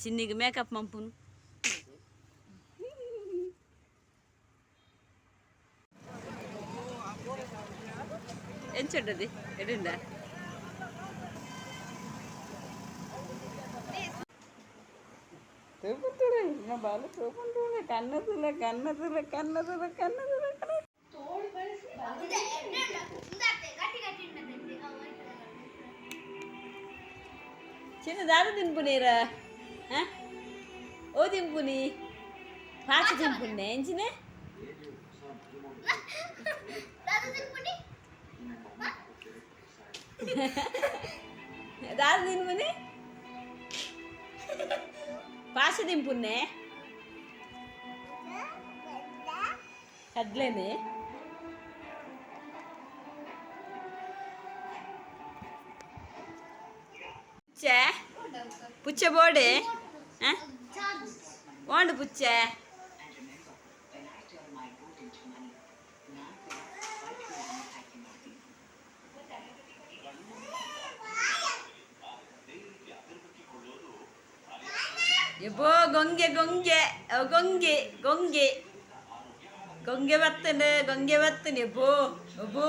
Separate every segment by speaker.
Speaker 1: ಚಿನ್ನಿಗೆ make-up ಮಂಪುನು. ಎಂಚುಂಡದಿ ಎಡುಂಡ ತೂಪುಂತುಲೆ ಇನ್ನ ಬಾಲ ತೂಪುಂತುಲೆ ಕಣ್ಣದುಲೆ ಕಣ್ಣದುಲೆ ಕಣ್ಣದುಲೆ ಕಣ್ಣದುಲೆ. ಚಿನ್ನ ದಾದ ತಿನ್ಪುನೀರ ಓ ತಿನ್ಪುನಿ ಪಾಚ ತಿನ್ಪುನ್ನೆ ಎಂಚಿನೆ ದಾದ ತಿನ್ಪುನಿ ಪಾಚ ತಿನ್ಪುನ್ನೆ ಕಡ್ಲೆನೆ. ಪುಚ್ಚೆ ಪುಚ್ಚೆ ಬೋಡೆ ಓಂಡು ಪುಚ್ಚೆ. ಎಬ್ಬೋ ಗೊಂಗೆ ಗೊಂಗೆ ಗೊಂಗೆ ಗೊಂಗೆ ಗೊಂಗೆ ಬತ್ತನೆ ಗೊಂಗೆ ಬತ್ತನೆ ಎಬ್ಬೋ ಒಬ್ಬೋ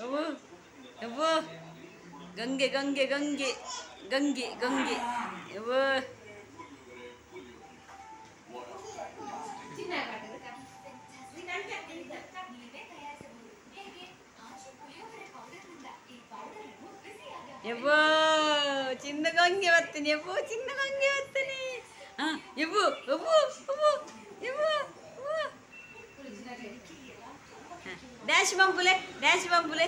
Speaker 1: ಒಬ್ಬೋ ಎಬ್ಬೋ ಗಂಗೆ ಗಂಗೆ ಗಂಗೆ ಗಂಗೆ ಗಂಗೆ ಎಬ್ಬೋ. ಎಬ್ಬೋ ಚಿನ್ನ ಗಂಗೆ ಬತ್ತನೆ ಎಬ್ಬೋ ಚಿನ್ನ ಗಂಗೆ ಬತ್ತನೆ. ಎಬ್ಬೋ ಎಬ್ಬೋ ಎಬ್ಬೋ ಎಬ್ಬೋ ಡ್ಯಾಶ್ ಬಂಪುಲೆ ಡ್ಯಾಶ್ ಬಂಪುಲೆ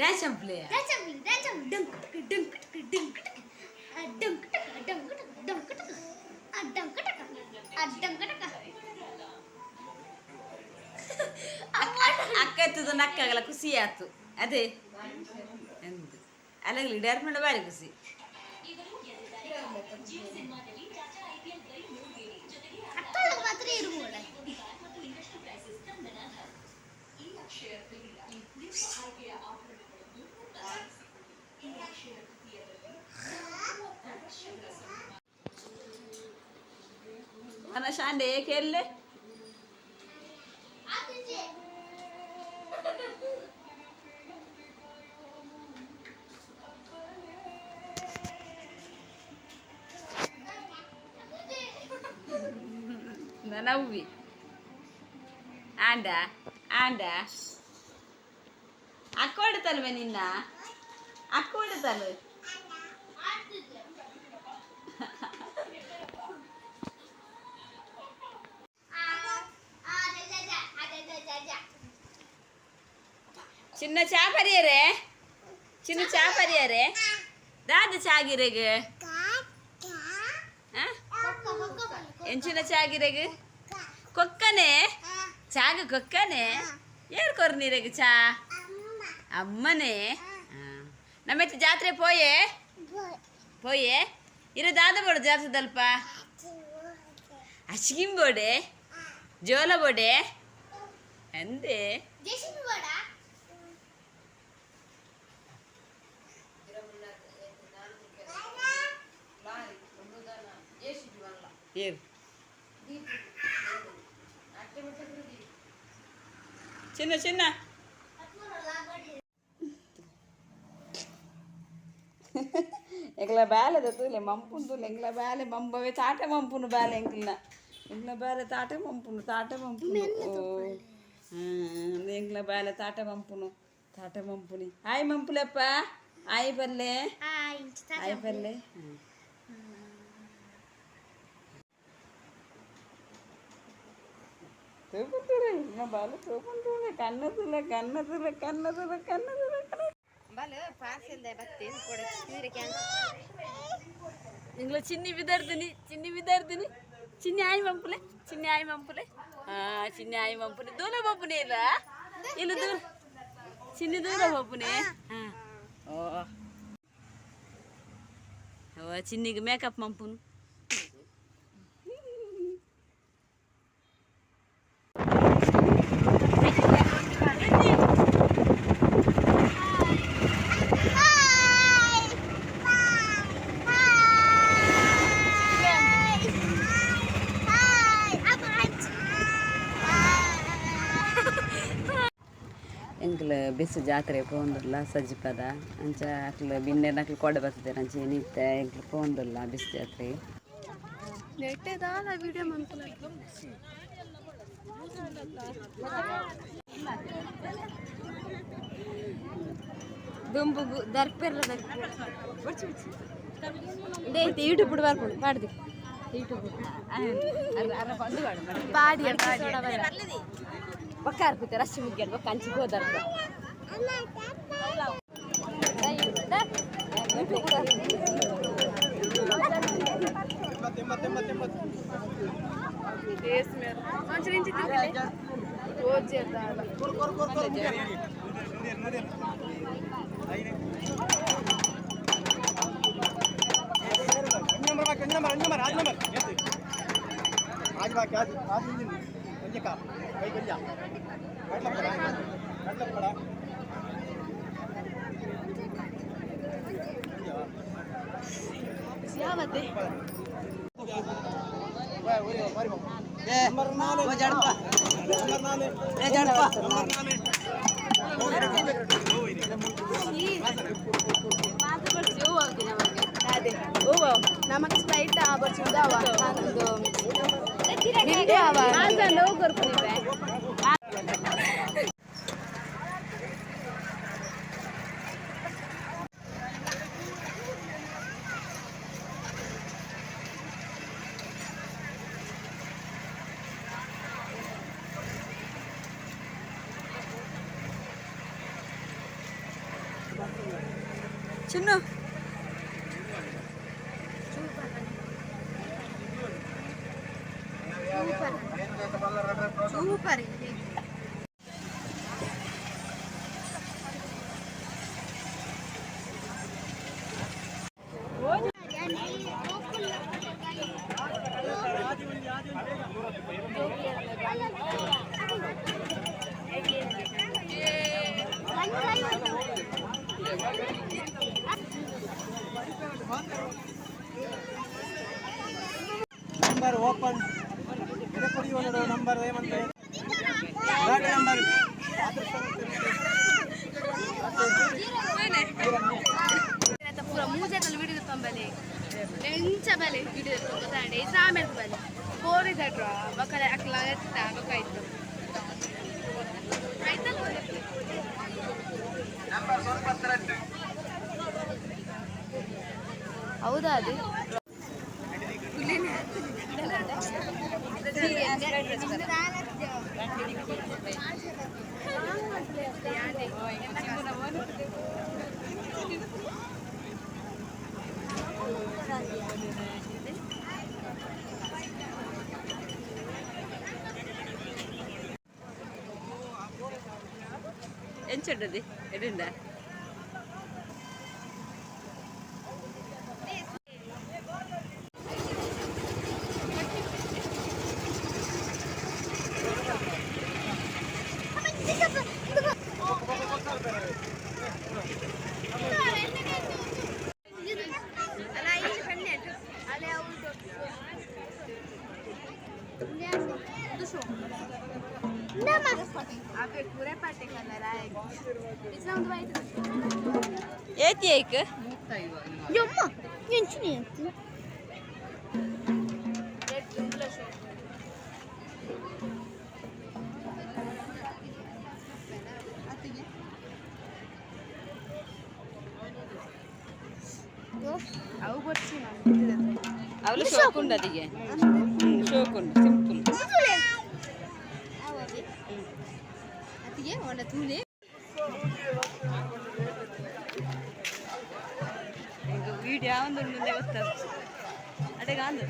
Speaker 1: ಡ್ಯಾಶ್ ಬಂಪುಲೆ ಅಕ್ಕ ಎತ್ತದ ನಕ್ಕಾಗಲ್ಲ ಖುಷಿ ಆಯ್ತು ಅದೇ ಎಂದು ಅಲ್ಲಲ್ಲಿ ಇಡಾರ್ ಬಾರಿ ಖುಷಿ. ಅನ ಶಾಂಡೆ ಕೇಳಲೆ ನವ್ವಿ ಆಂಡ ಆಂಡ ಅಕ್ಕ ಹೊಡಿತಲ್ವೇ ನಿನ್ನ ಅಕ್ಕ ಹೊಡಿತಲ್ವೇ. ಚಿನ್ನ ಚಾ ಪರಿಯರೆ ಚಿನ್ನ ಚಾ ಪರಿಯರೆ ದಾದ ಚಾಗಿರೆಗ್ ಎಂಚಿನ ಚಾಗಿರೆಗ್ ಕೊಕ್ಕನೆ ಚಾಗ ಕೊಕ್ಕನೆ ಏರ್ ಕೊರ್ ನೀರೆಗ್ ಚಾ ಅಮ್ಮನೆ ನಮ್ಮೆತ್ತ ಜಾತ್ರೆ ಪೋಯೆ ಪೋಯೆ ಇರ ದಾದ ಬೋಡು ಜಾತ್ರೆ ದಲ್ಪ ಅಚ್ಕಿಂ ಬೋಡೆ ಜೋಲ ಬೋಡೆ ಎಂದೆ ಏರು ಚಿನ್ನ ಚಿನ್ನ ಎಂಗ್ಲ ಬ್ಯಾಲೆದ ತೂಲೆ ಮಂಪುನು ತೂಲೆ ಎಂಗ್ಲ ಬ್ಯಾಲೆ ಮಂಬವೆ ತಾಟೆ ಮಂಪುನು ಬ್ಯಾಲೆ ಎಂಕ್ಲ್ನ ಎಂಗ್ಲ ಬ್ಯಾಲೆ ತಾಟೆ ಮಂಪುನು ತಾಟೆ ಮಂಪುನು ಎಂಗ್ಲ ಬ್ಯಾಲೆ ತಾಟೆ ಮಂಪುನು ತಾಟೆ ಮಂಪುನಿ ಆಯ್ ಮಂಪುಲೆಪ್ಪ ಆಯ್ ಬಲ್ಲೆ ಆಯ್ ಬಲ್ಲೆ. ತೂಪುಂತುಲೆ ಕಣ್ಣು ಕಣ್ಣು ಕಣ್ಣು ಕಣ್ಣು ಕಣ್ಣು ಇಂಗ್ಲ ಚಿನ್ನಿ ವಿದರ್ದಿನಿ ಚಿನ್ನಿ ವಿದರ್ದಿನಿ ಚಿನ್ನಿ ಆಯ್ ಮಂಪುಲೆ ಚಿನ್ನಿ ಆಯ್ ಮಂಪುಲೆ ಚಿನ್ನಿ ಆಯ್ ಮಂಪುನಿ ದೂರ ಬಪ್ಪುನಿ ಇಲ್ಲ ಇಲ್ಲ ದೂರ ಚಿನ್ನಿ ದೂರ ಬಪ್ಪುನಿ. ಓ ಓ ಚಿನ್ನಿಗೆ ಮೇಕಪ್ ಮಂಪುನು. ಎಂಕ್ಲ ಬಿಸು ಜಾತ್ರೆ ಪೋಂದುಲ್ಲ ಸಜ್ಜಿಪದ ಅಂಚ ಅಕ್ಲು ಬಿನ್ನೆರ್ ಕೊಡೆ ಬರ್ತದೆ ಅಂಚ ಇನಿತ್ತೆ ಎಂಕ್ಲು ಪೋಂದುಲ್ಲ ಬಿಸು ಜಾತ್ರೆ.
Speaker 2: ವಿಡಿಯೋ ದುಂಬುಗು ದರ್ಪೆರ್ಲ ದರ್ಪೆ ಯೂಟ್ಯೂಬ್ ಬರ್ಪುಂಡು ಪಾಡ್ದು ಯೂಟ್ಯೂಬ್ ಪಾಡಿ
Speaker 1: ಬೊಕ್ಕ ಅರ್ಪಿತ ರಶ್ ಮುಗ್ಯಾಡ್ ಬೊಕ್ಕ ಅಂಚಿ ಹೋದರ್ಪ.
Speaker 3: आज बाकी आज आज इंजन ಒಂಜೆ ಕಾ ಕೈ ಕೊಂಜ ಕಟ್ಲ ಪಡ ಕಟ್ಲ ಪಡ.
Speaker 2: ಯಾವತ್ತೆ?
Speaker 3: ನಂಬರ್ 4 ಜಡಪ್ಪ, ನಂಬರ್ 4 ಏ ಜಡಪ್ಪ, ನಂಬರ್ 4.
Speaker 2: ಅದೇ ನಮಗೆ ಸ್ಪ್ರೈಟ್ ಬರ್ಚಿದಾವ ಒಂದು ನಿಂಡೆ ಅವ.
Speaker 1: ಚಿನ್ನು.
Speaker 2: Super.
Speaker 3: Number open ಎಡಪಡಿ number ಏಮಂತೆ third number.
Speaker 2: ಪೂರ ಮೂಜೆದಲ್ಲಿ ವಿಡಿಯೋ ತೊಂಬಲೆ ಎಂಚ ಬಲೆ ವಿಡಿಯೋ ಗೊತ್ತಾಂಡೆ ಸಾಮೆಲ್ ಬಲೆ ಕೋರಿ ತಟ್ರ ಬಕಲೆ ಅಕ್ಲ ಎತ್ತ ಬಕಾಯ್ತು ಆಯ್ತಲ್ಲ. ಹೌದಾ? ಅದು
Speaker 1: ಎಂಚುಂಡದಿ ಎಡುಂಡ? ಏತಿ ಏಕ್?
Speaker 4: ಯಮ್ಮ ಎಂಚಿನ
Speaker 2: ಅವು ಬರ್ಚಿ.
Speaker 1: ಅವಳು ಶೋಕುಂಡು ಅದಿಗೆ ಶೋಕುಂಡು ಸಿಂಪಲ್.
Speaker 2: ಅತ್ತಿಗೆ ಒಂಡ ತೂಲೆ.
Speaker 1: ಈಗ ವಿಡಿಯೋ ಒಂದು ಮುಂದೆ ಗೊತ್ತಾಗ್ತದೆ ಅದೇ ಗಾಂಧ.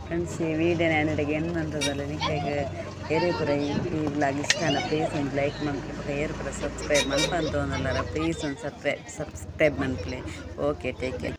Speaker 1: ಓ. ಫ್ರೆಂಡ್ಸ್, ಈ ವಿಡಿಯೋನ ಎನ್ನಡೆಗೆ ಏನು ಮಂತದಲ್ಲ. ನಿಕ್ಲೆಗ್ ಏರೆ ಪೂರ ಈ ವ್ಲಾಗ್ ಇಷ್ಟ ಪ್ಲೀಸ್ ಒಂದು ಲೈಕ್ ಮನ್ಪುಲೆ. ಏರ್ ಪೂರ ಸಬ್ಸ್ಕ್ರೈಬ್ ಮನ್ಪಂತ ಒಂದಲ್ಲ, ಪ್ಲೀಸ್ ಒಂದು ಸಬ್ಸ್ಕ್ರೈಬ್ ಸಬ್ಸ್ಕ್ರೈಬ್ ಮನ್ಪುಲೆ. Okay, take care.